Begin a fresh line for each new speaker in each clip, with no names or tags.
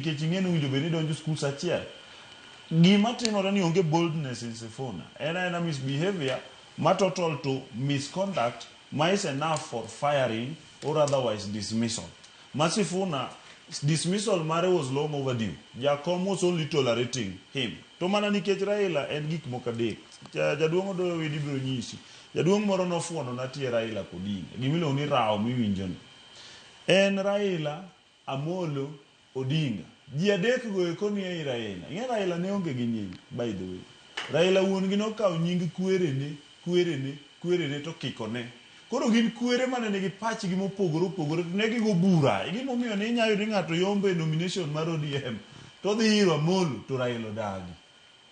Nikech ing'e ni owinjo bed ni idonjo skul sa achiel. Gima timore ni onge boldness in Sifuna. En aena misbehavior ma total to misconduct ma is enough for firing or otherwise dismissal. Ma Sifuna, dismissal mare was long overdue. Jakom was only tolerating him. To mana nikech Raila en gik moko adek. Jaduong' Odoyo Widi biro nyisi. Jaduong' moro nofuono na tie Raila Odinga. Gima iluongo ni rawo miwinjo ni. En Raila Amolo Odinga. Ji adek go eko ni ei Raila. Ing'e Raila ne onge gi nying, by the way. Raila wuon gi nokawo nying kwerene, kwerene, kwerene to kikone. Koro gin kwere mane nigi pachgi mopogore opogore to ne gigo bura. E gima omiyo ne inya yudo ni ng'ato yombo e nomination mar ODM to odhi ir Amolo to Raila odagi.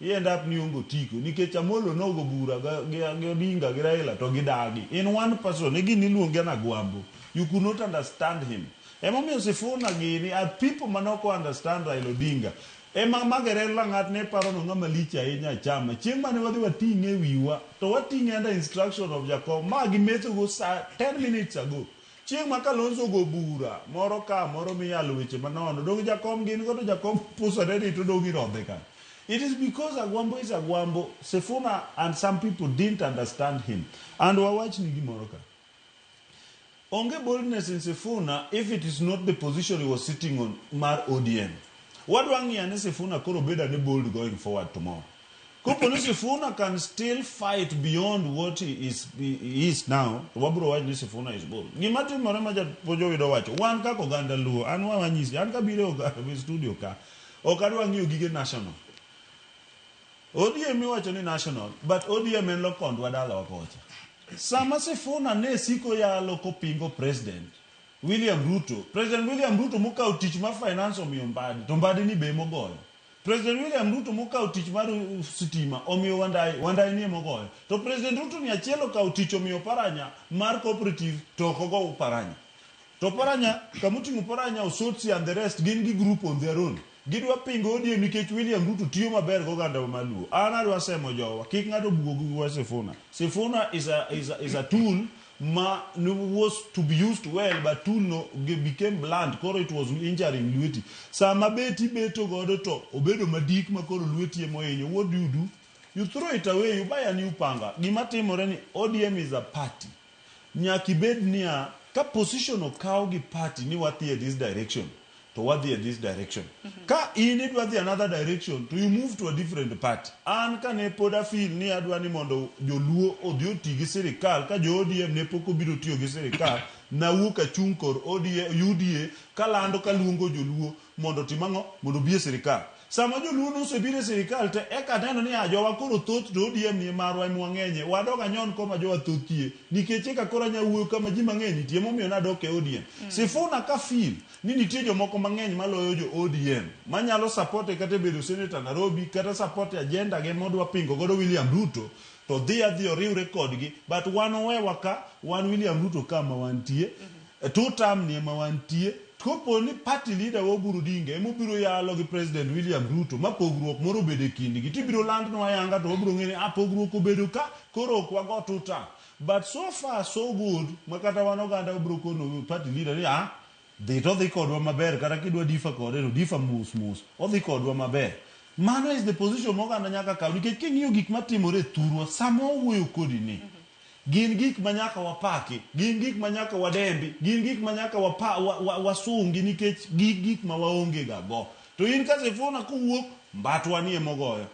I end up ni ionge otiko nikech Amolo nogo bura gi, gi Odinga gi Raila to gidagi. In one person, e gini iluonge na Agwambo. You could not understand him. Emomiyo Sifuna gini are people mane ok understand Raila Odinga. Ema Magerel Lang'at ne paro no ng'ama lich ahinya e chama. Chieng' mane wadhi wating'e e wiwa, to wating'e under instruction of Jakom. Ma gimetho go sa 10 minutes ago. Chieng' ma Kalonzo ogo bura moro ka moro miyalo weche manono, dong Jakom gin go to Jakom pusore ni to dong irodhe kanyo. It is because Agwambo is Agwambo, Sifuna and some people didn't understand him. And wawachni gimoro ka. Onge boldness in Sifuna if it is not the position he was sitting on mar ODM. Wadwa ng'iyo ane Sifuna koro bed ane bold going forward tomorrow. Kopo ni Sifuna can still fight beyond what he is now, to wabro wacho ni Sifuna is bold. Gima timore ma japuonj Owido wacho, wan kaka oganda Luo, an wa wanyisi, an kabiro e studio ka, ok adwa ng'iyo gige national. ODM iwacho ni national, but ODM en lokondwa dalawa kocha. Sama Sifuna ne siko yalo kopingo President William Ruto, President William Ruto mokawo tich mar finance omiyo Mbadi, to Mbadi ni be mogoyo. President William Ruto mokawo tich mar sitima omiyo Wandayi, Wandayi ni emogoyo. To President Ruto ni achiel okawo tich omiyo Paranya mar cooperative to ok ogo Paranya. To Paranya, kamoting'o Paranya, Osotsi and the rest gin gi group on their own. Gidwa pingo ODM nikech William Ruto tiyo maber gi oganda ma Luo. An adwa semo jowa, kik ng'ato buogi gi wach Sifuna. Sifuna is a tool ma was to be used well, but tool no became blunt, koro it was injuring lweti. Sama beti beto godo to obedo madik ma koro lweti ema ohinyo. What do you do? You throw it away, you buy a new panga. Gima timore ni ODM is a party. Nyaka ibed niya, ka position okaw gi party ni wadhi e this direction, to wadhi e this direction. Ka in idwa dhi another direction, to you move to a different party. An ka ne pod afeel ni adwa ni mondo joluo odhi oti gi sirikal, ka jo ODM ne pok obiro tiyo gi sirikal, nawuok achung' kor ODM, UDA, kalando kaluongo joluo mondo otim ang'o? Mondo obi e sirikal. Sama joluo nosebiro e sirikal te eka aneno ni a jowa koro thoth to ODM ni marwa ema wang'enye. Wadog anyon koma jowa thothie. Nikech eka koro anya wuoyo kama ji mang'eny nitie emomiyo nadok e ODM. Sifuna ka feel ni nitie jomoko mang'eny maloyo jo ODM manyalo support kata e bedo senator Nairobi kata support agenda ge modwa pingo godo William Ruto to dhi adhi oriwre kodgi but wan owewa ka wan William Ruto kama wantie two term ni ema wantie kopo ni party leader wa Oburu Odinga ema obiro yalo gi President William Ruto ma pogruok moro obedo e kindgi tibiro landnwa ayanga to wabiro ng'eyo ni ah pogruok obedo ka koro ok wago two term but so far so good ma kata wan oganda wabiro kono party leader ni ah dhi to odhi kodwa maber kata kidwa differ kode to differ mos mos odhi kodwa maber mano is the position ma oganda nyaka kaw nikech king'iyo gik matimore e thurwa sama wawuoyo kodi ni gin gik ma nyaka wapaki gin gik ma nyaka wadembi gin gik ma nyaka wapa, wa, wa, wasungi nikech gik gik ma waonge ga go to in ka Sifuna kowuok mbatwa ni emogoyo.